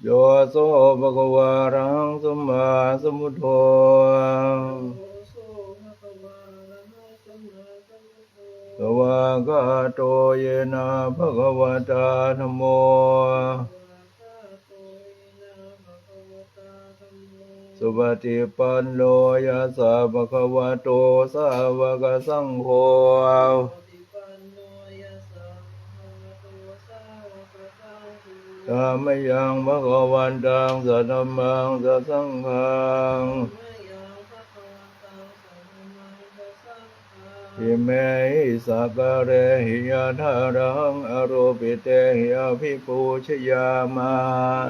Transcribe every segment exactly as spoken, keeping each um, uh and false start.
Yo so bhagavā arahaṃ sammāsambuddho svākkhāto yena bhagavatā dhammo supaṭipanno yassa bhagavato sāvakasaṅgho samayaṃ bhagavantaṃ sadhammaṃ sasaṅghaṃ imehi sakkārehi yathārahaṃ āropitehi abhipūjayāma.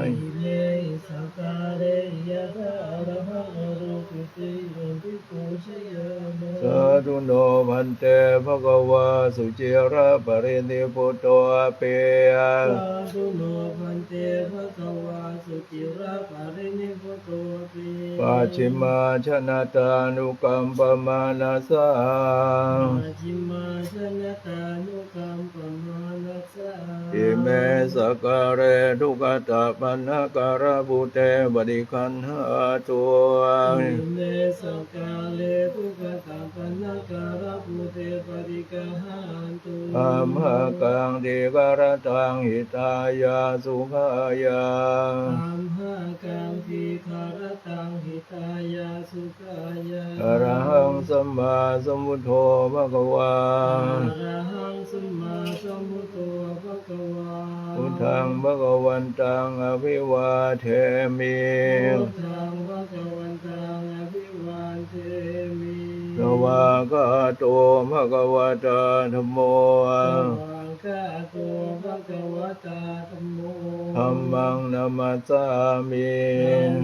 Imehi sakkārehi yathārahaṃ āropitehi abhipūjayāma. Sādhu no bhante bhagavā suciraparinibbutopi. Sādhu no bhante bhagavā suciraparinibbutopi. Pacchimājanatānukampamānasā. Pacchimājanatānukampamānasā. Ime sakkāre duggatapaṇṇākārabhūte paṭiggaṇhātu. Ime sakkāre duggatapaṇṇākārabhūte paṭiggaṇhātu. Amhākaṃ dīgharattaṃ hitāya sukhāya. Amhākaṃ dīgharattaṃ hitāya sukhāya. Arahaṃ sammāsambuddho bhagavā. Arahaṃ sammāsambuddho bhagavā. Buddhaṃ bhagavantaṃ abhivādemi. Buddhaṃ bhagavantaṃ abhivādemi. Svākkhāto bhagavatā dhammo. Svākkhāto bhagavatā dhammo. Dhammaṃ namassāmi.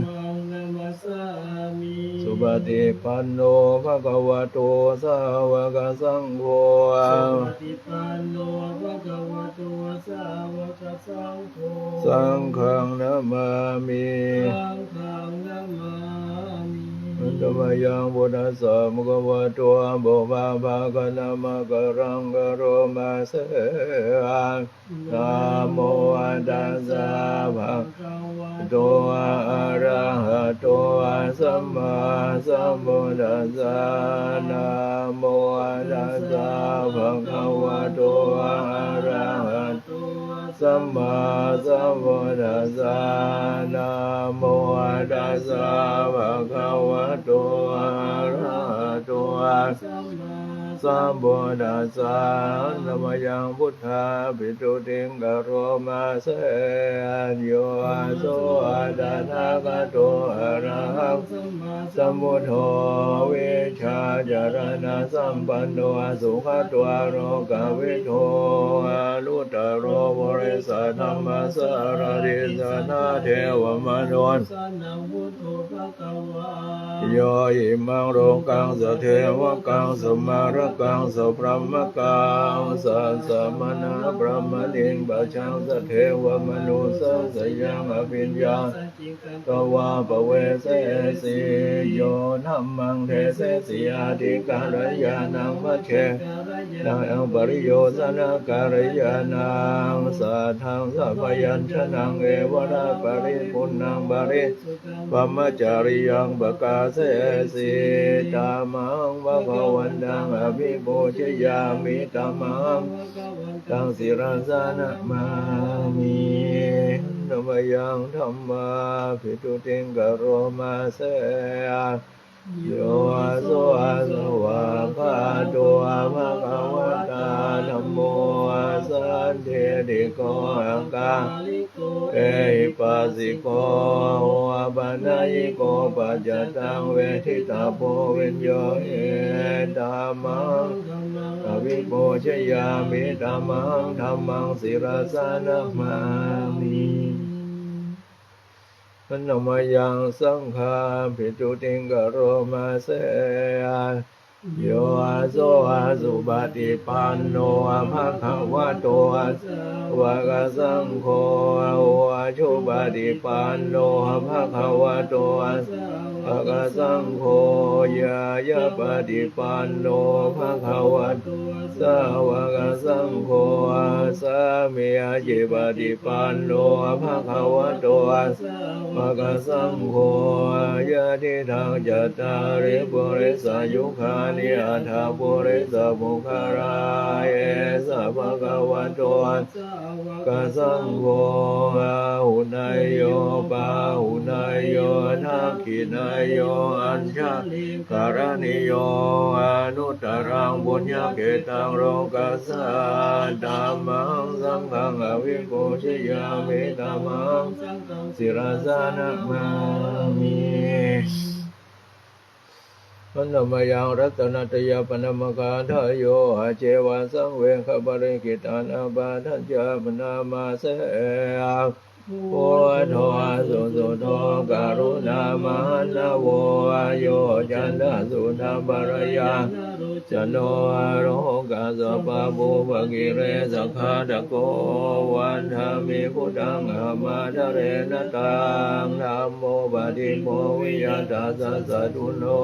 Dhammaṃ namassāmi. Supaṭipanno bhagavato sāvakasaṅgho. Supaṭipanno bhagavato sāvakasaṅgho. Saṅghaṃ namāmi. Saṅghaṃ namāmi. Handa mayaṃ buddhassa bhagavato pubbabhāganamakāraṃ karoma se. Namo tassa bhagavato arahato sammāsambuddhassa. Namo tassa bhagavato arahato sammāsambuddhassa. Namo tassa bhagavato arahato sammāsambuddhassa. Handa mayaṃ buddhābhistutiṃ karoma se. Yo so tathāgato arahaṃ sammāsambuddho vijjācaraṇasampanno sugato lokavidū anuttaro purisadammasārathi satthā devamanussānaṃ buddho bhagavā. Yo imaṃ lokaṃ sadevakaṃ samārakaṃ sabrahmakaṃ sassamaṇabrāhmaṇiṃ pajaṃ sadevamanussāsayaṃ abhiññāya saccikatvā pavessesi. Yo dhammaṃ desesi atthi kalyāṇaṃ majjhe kalyāṇaṃ pariyosāna kalyāṇaṃ satthaṃ sabyañjanaṃ kevalaparipuṇṇaṃ parisuddhaṃ brahmacariyaṃ pakāsesi. Tamahaṃ bhagavantaṃ abhipūjayāmi. Tamahaṃ bhagavantaṃ sirasā namāmi. Handa mayaṃ dhammābhistutiṃ karoma se. Yo so svākkhāto bhagavatā dhammo sandiṭṭhiko akāliko ehipassiko opanayiko paccattaṃ veditabbo viññūhī. Tamahaṃ dhammaṃ abhipūjayāmi. Tamahaṃ dhammaṃ sirasā namāmi. Handa mayaṃ saṅghābhistutiṃ karoma se. yo, aso, supaṭipanno bhagavato sāvakasaṅgho, ujupaṭipanno bhagavato sāvakasaṅgho, ñāyapaṭipanno bhagavato sāvakasaṅgho, sāmīcipaṭipanno bhagavato sāvakasaṅgho, yadidaṃ cattāri purisayugāni aṭṭha purisapuggalā, esa bhagavato sāvakasaṅgho, āhuneyyo pāhuneyyo dakkhiṇeyyo añjalikaraṇīyo anuttaraṃ puññakkhettaṃ lokassāti. Tammahaṃ saṅghaṃ abhipūjayāmi, tammahaṃ saṅghaṃ sirasā namāmi. Handa mayaṃ ratanattayappaṇāmagāthāyo, āceva saṃvegaparikkhitānapāṭhañca bhaṇāma se. Buddho susuddho karuṇāmahaṇṇavo, yocantasuddhaparāgaññālo- cano, lokassa-pāpūpakilesaghātako, vandāmi buddhaṃ ahamādarena taṃ. Dhammo paṭibbojiyā taṃ sassa-dunnū,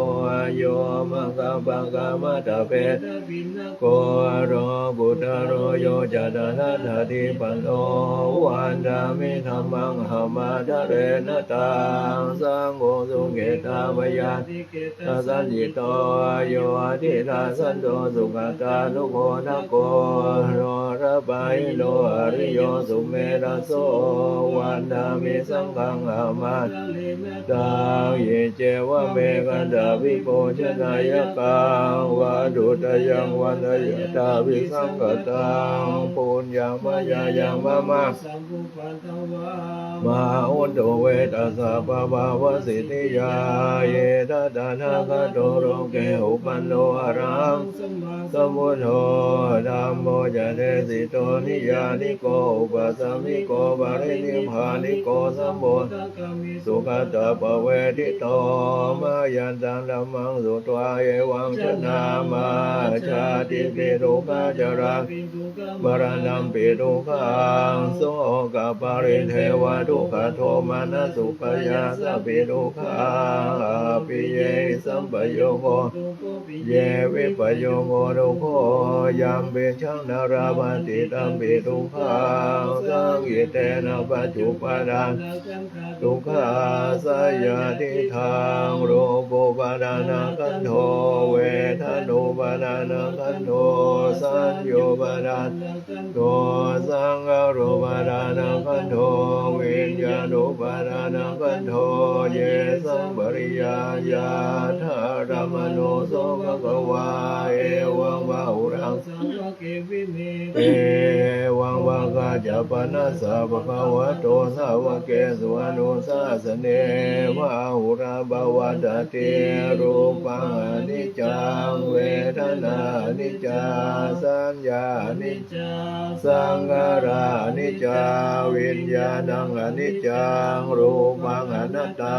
yo maggapākamattabhedabhinnako, lokuttaro yo ca tathāgatipatto, vandāmi dhammaṃ ahamādarena taṃ. Saṅgho sukhitā mayā dī- khitā sañcitto, yo ādidāsanto sugatānubhūtako, lokapālito ariyo sumedhaso, vandāmi saṅghaṃ ahamādarena taṃ. Iccevamekādabhipūjanāyakaṃ, vatthuttayaṃ vandeyya atthābhisaṅkhataṃ, puññaṃ mayā yaṃ mama- mā hontu ve tassa pāpāvasiddhiyā. Etadathāgato loke uppanno arahaṃ sammāsambuddho, dhammo ca desito niyyāniko upasamiko parinibbāniko sambodhagāmi sugatappavedito. Mayantaṃ dhammaṃ sutvā evaṃ janāma, jātipi dukkhā jarā maraṇampi dukkhaṃ, sokaparidevadukkhadomanassupāyāsāpi dukkhā, appiyehi sampayogo dukkho, piyehi vippayogo dukkho, yampicchaṃ na labhati tampi dukkhaṃ, saṅkhittena pañcupādānakkhandhā dukkhā. Seyyathīdaṃ, rūpūpādānakkhandho, vedanūpādānakkhandho, saññāupādānakkhandho, saṅkhārūpādānakkhandho, viññāṇūpādānakkhandho. Yesaṃ pariyāyātha- ṭhāmato so bhagavā, evaṃ bahulaṃ sāvake vine- evaṃ bhagā ca panassa bhagavato sāvakesu anussāsane, bahulā pavattati. Rūpaṃ aniccaṃ, vedanā aniccā, saññā aniccā, saṅkhārā aniccā, viññāṇaṃ aniccaṃ, rūpaṃ anattā,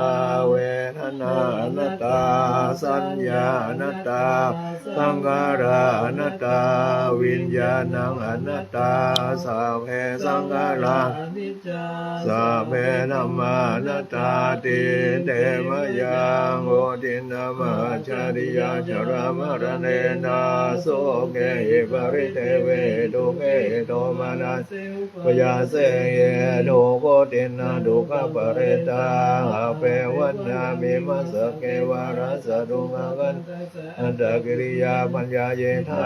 vedanā anattā, saññā anattā, saṅkhārā anattā, viññāṇaṃ anattā. Sabbe saṅkhārā aniccā, sabbe dhammā anattāti. Te mayaṃ koṭina mahācāriyā, jarāmaraṇena sokehi paridevehi dukkhehi domanassehi upāyāsehi, he dukkhakoṭinā dukkhapparitā appeva nāmimassa kevalassa dukkhakkhandhassa antakiriyā paññāyitā.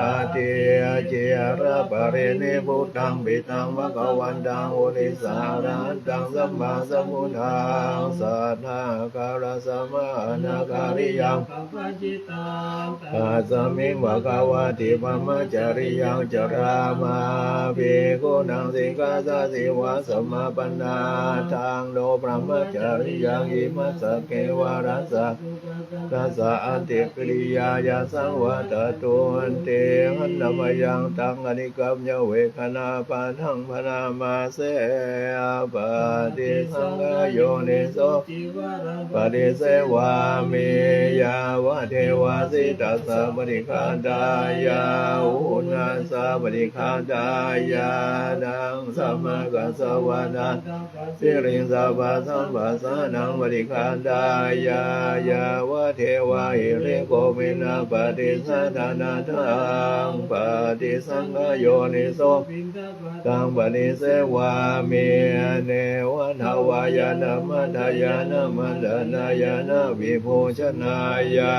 Ciraparinibbuttaṃ piṭṭhaṃ bhagavantaṃ purisamārahantaṃ sammāsambuddhaṃ, saddhākārassa mahānāgāriyaṃ tasmiṃ bhagavā tiṇṇaṃ brahmacariyaṃ carāma, bhikkhūnaṃ sikkhāsīlavaṃ samāpannā. Taṃ no brahmacariyaṃ imassa kevalassa dukkhakkhandhassa antakiriyāya saṃvattatūti. Handa mayaṃ taṃ anikkāmyavekkhaṇā paṭhaṃ bhaṇāma se. Paṭisaṅkhā yoniso cīvaraṃ paṭisevāmi, yāvadeva sītassa paṭighātāya uṇhassa paṭighātāya ḍaṃsamakasavātātapasiriṃsapasamphassānaṃ paṭighātāya yāvadeva hirikopinapaṭicchādanatthaṃ paṭisaṅkhā yoniso taṃ paṭisevāmi neva davāya na madāya na maṇḍanāya na vibhūsanāya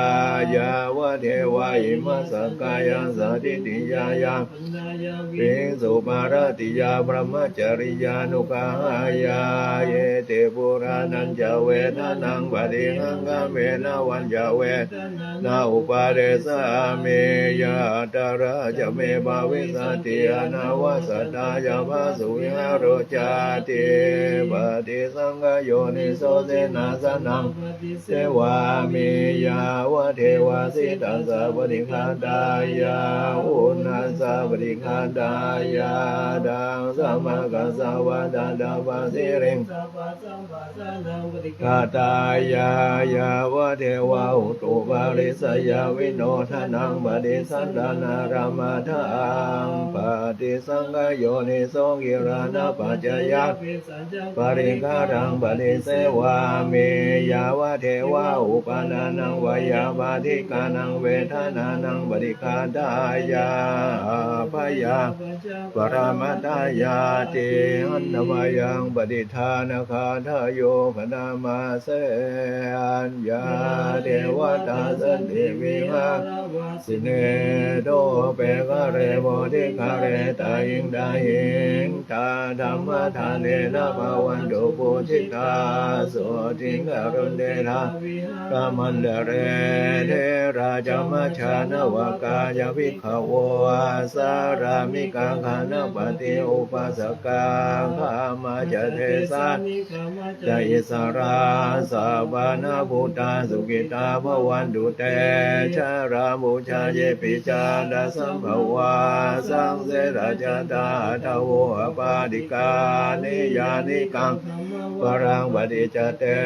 yāvadeva imassa kāyassa ṭhitiyā yāpanāya vihiṃsuparatiyā brahmacariyānuggahāya iti purāṇañca vedanaṃ paṭihaṅkhāmi navañca vedanā na uppādessāmi yātrā ca me bhavissati anavajjatā ca phāsuvihāro cāti paṭisaṅkhā yoniso senāsanaṃ paṭisevāmi yāvadeva sītassa paṭighātāya uṇhassa paṭighātāya ḍaṃsamakasavātātapasiriṃsa ghātāya yāvadeva utuparissayavinodanaṃ paṭisallānārāmatthaṃ paṭisaṅkhā yoniso gilānapaccayabhesajjaparikkhāraṃ paṭisevāmi yāvadeva uppannānaṃ veyyābādhikānaṃ vedanānaṃ paṭighātāya abyāpajjhaparamatāyāti annamayaṃ paṭi ṭhānagāthāyo bhaṇāma se. Aññā devatā santi vihāravāsinī thūpe ghare bodhighare tahiṃ tahiṃ tā dhammadānena bhavantu pūjitā sotthiṃ karontedha vihāramaṇḍale. Therā ca majjhā navakā ca bhikkhavo sārāmikā ganapatī upāsakā gāmā ca desā ca issarā sappāṇabhūtā sukhitā bhavantu te. Jalābujā yepi ca aṇḍasambhavā saṃsedajātā athavopapātikā niyyānikaṃ dhammavaraṃ paṭicca te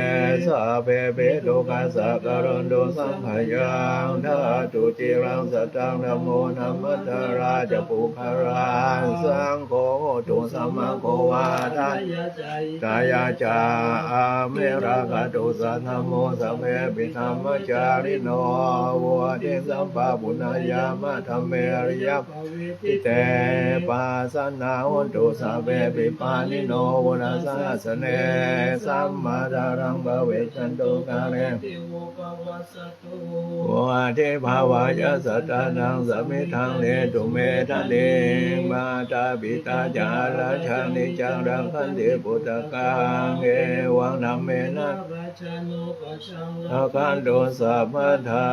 sabbepi dukkhassa karontu saṅkhayaṃ. Ṭhātu ciraṃ sataṃ dhammo dhammaddharā ca puggalā saṅgho hotu samaggo va atthāya ca hitāya ca. Amhe rakkhatu saddhammo sabbepi dhammacārino vuḍḍhiṃ sampāpuṇeyyāma dhamme ariyappavedite. Pasannā hontu sabbepi pāṇino buddhasāsane sammā dhāraṃ pavecchanto kāle vuḍḍhibhāvāya sattānaṃ samiddhaṃ netu medaniṃ. Mātā pitā ca atrajaṃ niccaṃ rakkhanti puttakaṃ evaṃ dhammena rakkhantu sabbadā.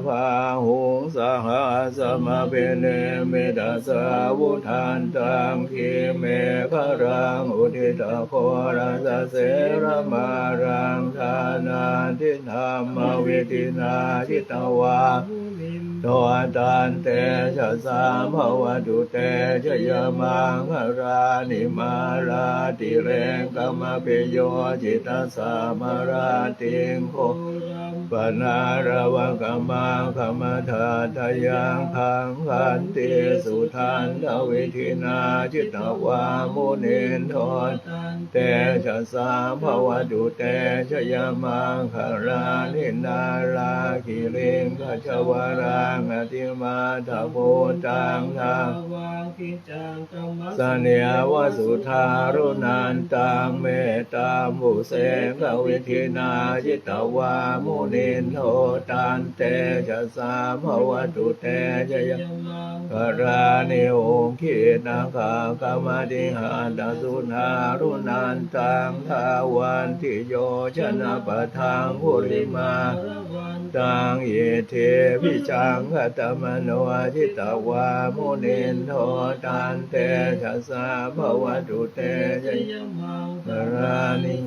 Bāhuṃ sahassamabhinimmitasāvudhantaṃ girimekhalaṃ uditaghorasasenamāraṃ dānādidhammavidhinā jitavā munindo taṃ tejasā bhavatu te jayamaṅgalāni. Mārātirekamabhiyujjhitasabbarattiṃ ghorampanāḷavakamakkhamathaddhayakkhaṃ khantīsudantavidhinā jitavā munindo taṃ tejasā bhavatu te jayamaṅgalāni. Nāḷāgiriṃ gajavaraṃ atimattabhūtaṃ dāvaggicakkamasanīva sudāruṇantaṃ mettambusekavidhinā jitavā munindo taṃ tejasā bhavatu te jaya maṅgalāni. Ukkhittakhaggam atihatthasudāruṇantaṃ dhāvantiyojanapathaṅgulimālavantaṃ iddhībhisaṅkhatamano jitavā munindo taṃ tejasā bhavatu te jayamaṅgalāni.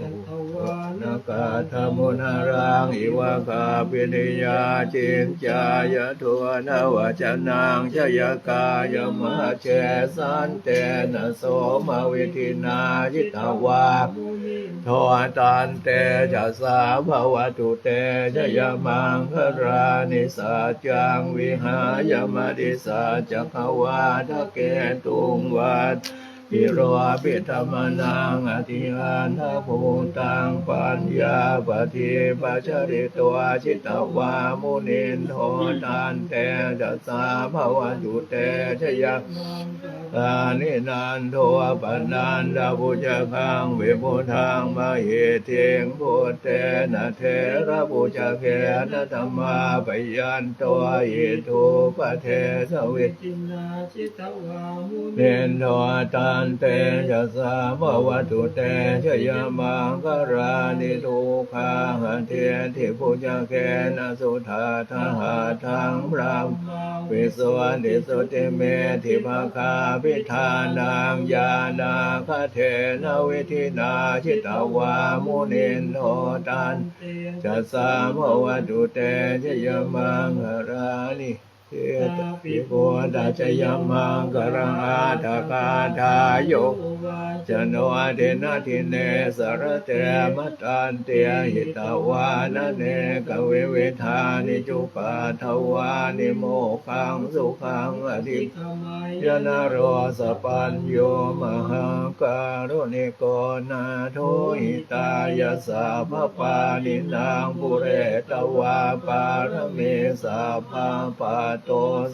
Nakaṭṭhamudaraṃ iva gabbhinīyā, ciñcāya duṭṭhavacanaṃ janakāyamajjhe, santena somavidhinā jitavā munindo, tantejasā bhavatu te jayamaṅgalāni. Saccaṃ vihāya matisaccakavādaketuṃ, vādābhiropitamanaṃ atiandhabhūtaṃ, paññāpadīpajalito jitavā munindo, tantejasā bhavatu te jayamaṅgalāni. Nandopanandabhujagaṃ vibudhaṃ mahiddhiṃ, puttena therabhujagena damāpayanto, iddhūpadesavidhinā jitavā munindo, tantejasā bhavatu te jayamaṅgalāni. Duggāhadiṭṭhibhujagena sudaṭṭhahatthaṃ, brahmaṃ visuddhijutimiddhibakābhidhānaṃ, ñāṇāgadena vidhinā jitavā munindo, tantejasā bhavatu te jayamaṅgalāni. Etāpi buddhajayamaṅgalaaṭṭhagāthā, yo vācano dinadine sarate matandī, hitvānanekavividhāni cupaddavāni, mokkhaṃ sukhaṃ adhigameyya naro sapañño. Mahākāruṇiko nātho hitāya sabbapāṇinaṃ, pūretvā pāramī sabbā patto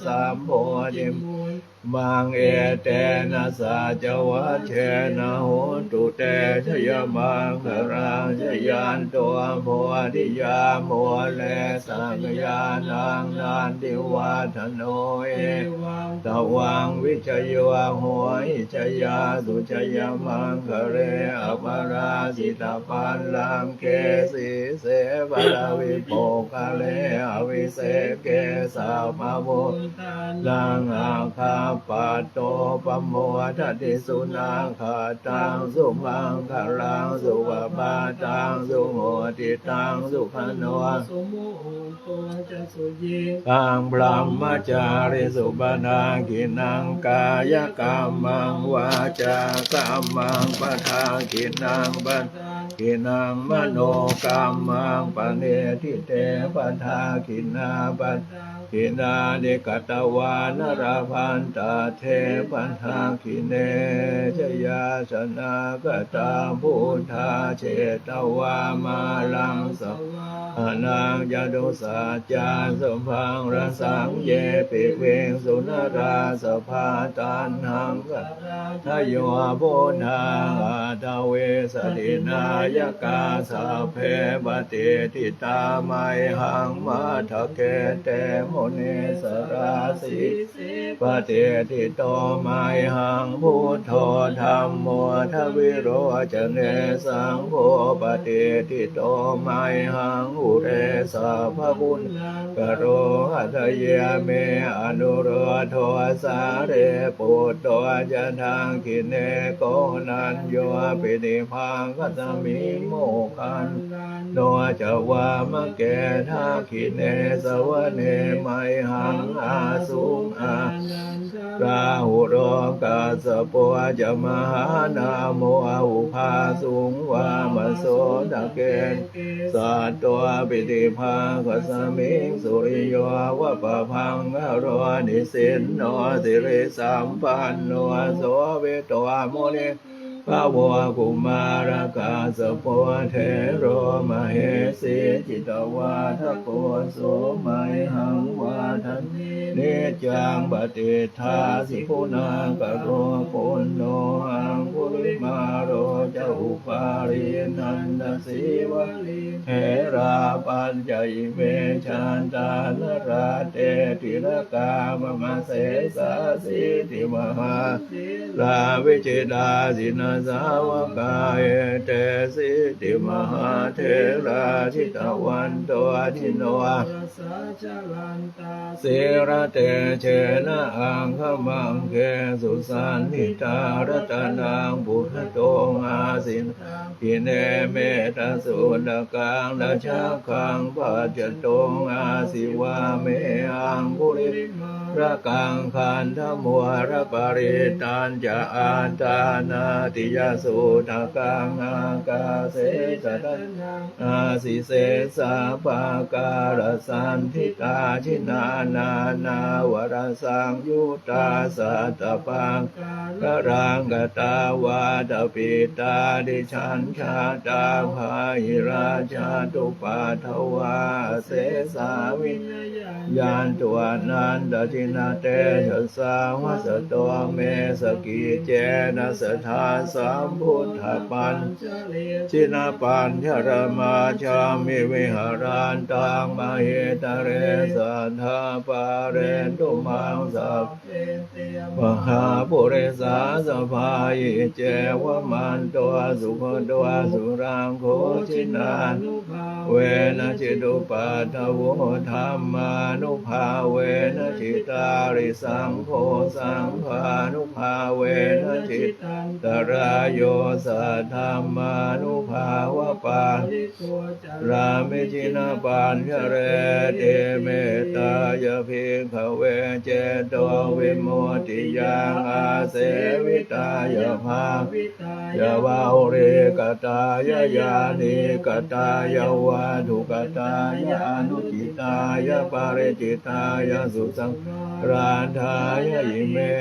sambodhimuttamaṃ, etena saccavajjena hotu te jayamaṅgalaṃ. Jayanto bodhiyā mūle sakyānaṃ nandivaḍḍhano, evaṃ tvaṃ vijayo hohi jayassu jayamaṅgale, aparājitapallaṅke sīse paṭhavipokkhare, abhiseke sabbabuddhānaṃ aggappatto pamodati. Sunakkhattaṃ sumaṅgalaṃ supabhātaṃ suhuṭṭhitaṃ, sukhaṇo sumuhutto ca suyiṭṭhaṃ brahmacārisu, padakkhiṇaṃ kāyakammaṃ vācākammaṃ padakkhiṇaṃ, padakkhiṇaṃ manokammaṃ paṇidhī te padakkhiṇā, padakkhiṇāni katvāna labhantatthe padakkhiṇe. Jayāsanāgatā buddhā jetvā māraṃ savā hanaṃ catusaccāsubhaṃ rasaṃ, ye piviṃsu narāsabhā taṇhaṅkarādayo buddhā aṭṭhavīsati nāyakā, sabbe patiṭṭhitā mayhaṃ matthake te munissarā. Sīse patiṭṭhito mayhaṃ buddho dhammo dvilocane, saṅgho patiṭṭhito mayhaṃ ure sabbaguṇākaro. Hadaye me anuruddho sārīputto ca dakkhiṇe, koṇḍañño piṭṭhibhāgasmiṃ moggalla no ca vāmake. Dakkhiṇe savane mayhaṃ āsuṃ ānandarāhulo, kassapo ca mahānāmo ubhāsuṃ vāmasotake. Kesanto piṭṭhibhāgasmiṃ suriyo va pabhaṅkaro, nisinno sirisampanno sobhito munipuṅgavo. Kumārakassapo thero mahesī cittavādako, so mayhaṃ vadane niccaṃ patiṭṭhāsi guṇākaro. Puṇṇo aṅgulimālo ca upālī nandasīvalī, therā pañca ime jātā nalāṭe tilakā mama. Sesāsīti mahātherā vijitā jinā sāvakā etesīti mahātherā jitavanto jinorasā jalantā sīlatejena aṅgamaṅgesu saṇṭhitā. Ratanaṃ purato āsi dakkhiṇe mettasuttakaṃ dhajaggaṃ pacchato āsi vāme aṅgulimālakaṃ. Khandhamoraparittañca āṭānāṭiyasuttakaṃ ākāse chadanaṃ āsi sesā pākārasaṇṭhitā. Jinā nānāvarasaṃyuttā sattappākāralaṅkatā vātapittādisañjātā bāhirajjhattupaddavā asesā vinayaṃ yantu anantajinatejasā. Vasato me sakiccena sadā sambuddhapañjare jinapañjaramajjhamhi viharantaṃ mahītale sadā pālentu maṃ sabbe mahāpurisāsabhā. Iccevamanto sugutto surakkho jinānubhāvena jitupaddavo dhammānubhāvena jitārisaṅgho saṅghānubhāvena jitantarāyo saddhammānubhāvapālito carāmi jinapañjareti. Mettāya bhikkhave cetovimuttiyā āsevitāya bhāvitāya bahulīkatāya yānīkatāya vatthukatāya anucitāya paricitāya susamārādhāya ime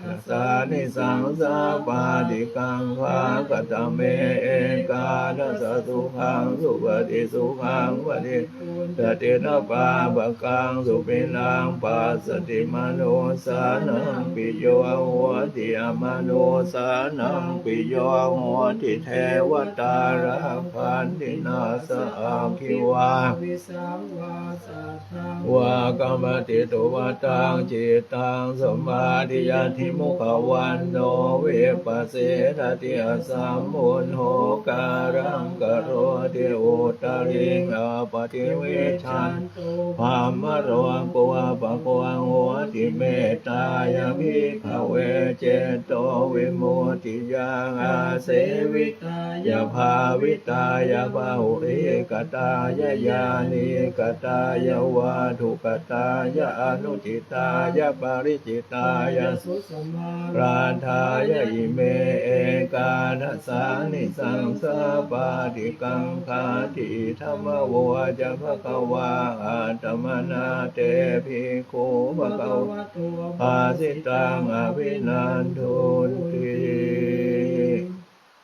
dasānisaṃsā pāṭikaṅkhā. Katame ekādasa? Sukhaṃ supati, sukhaṃ paṭibujjhati, na pāpakaṃ supinaṃ passati, manussānaṃ piyo hoti, amanussānaṃ piyo hoti, devatā rakkhanti, nāssa aggi vā visaṃ vā satthaṃ vā kamati, tuvaṭaṃ cittaṃ samādhiyati, mukhavaṇṇo vippasīdati, asambuddho kālaṃ karoti, uttariṃ appaṭivijjhanto brahmalokūpago hoti. Mettāya bhikkhave cetovimuttiyā āsevi tāya bhāvitāya bahulīkatāya yānīkatāya vatthukatāya anucitāya paricitāya susamārādhāya ime ekādasānisaṃsā pāṭikaṅkhāti. Idamavoca bhagavā. Attamanā te bhikkhū bhagavato bhāsitaṃ abhinandunti.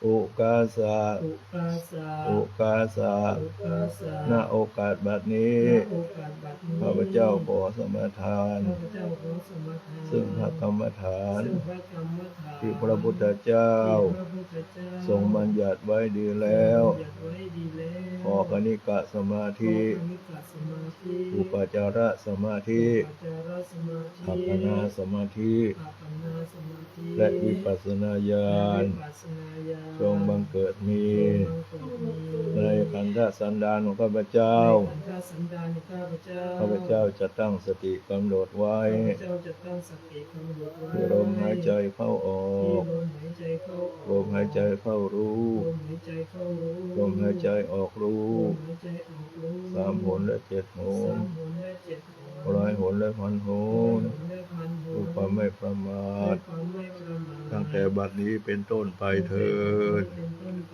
Ukāsa. Ukāsa. Ukāsa. Ukāsa. ณ โอกาสบัดนี้ ณ โอกาสบัดนี้ ข้าพเจ้าขอสมาทาน ข้าพเจ้าขอสมาทาน ซึ่งพระกรรมฐาน ซึ่งพระกรรมฐาน ที่พระพุทธเจ้า ที่พระพุทธเจ้า ทรงบัญญัติไว้ดีแล้ว ทรงบัญญัติไว้ดีแล้ว ขอคณิกะสมาธิ ขอคณิกะสมาธิ อุปจารสมาธิ อุปจารสมาธิ อัปปนาสมาธิ อัปปนาสมาธิ และวิปัสสนาญาณ และวิปัสสนาญาณ จงบังเกิดมี จงบังเกิดมี ในขันธสันดานของข้าพเจ้า ในขันธสันดานของข้าพเจ้า ข้าพเจ้าจะตั้งสติกำหนดไว้ ข้าพเจ้าจะตั้งสติกำหนดไว้ ที่ลมหายใจเข้าออก ที่ลมหายใจเข้าออก ลมหายใจเข้ารู้ ลมหายใจเข้ารู้ ลมหายใจออกรู้ ลมหายใจออกรู้ สามหนและเจ็ดหน สามหนและเจ็ดหน ร้อยหนและพันหน ร้อยหนและพันหน ด้วยความไม่ประมาท ด้วยความไม่ประมาท ตั้งแต่บัดนี้เป็นต้นไปเทอญ ตั้งแต่บัดนี้เป็นต้นไป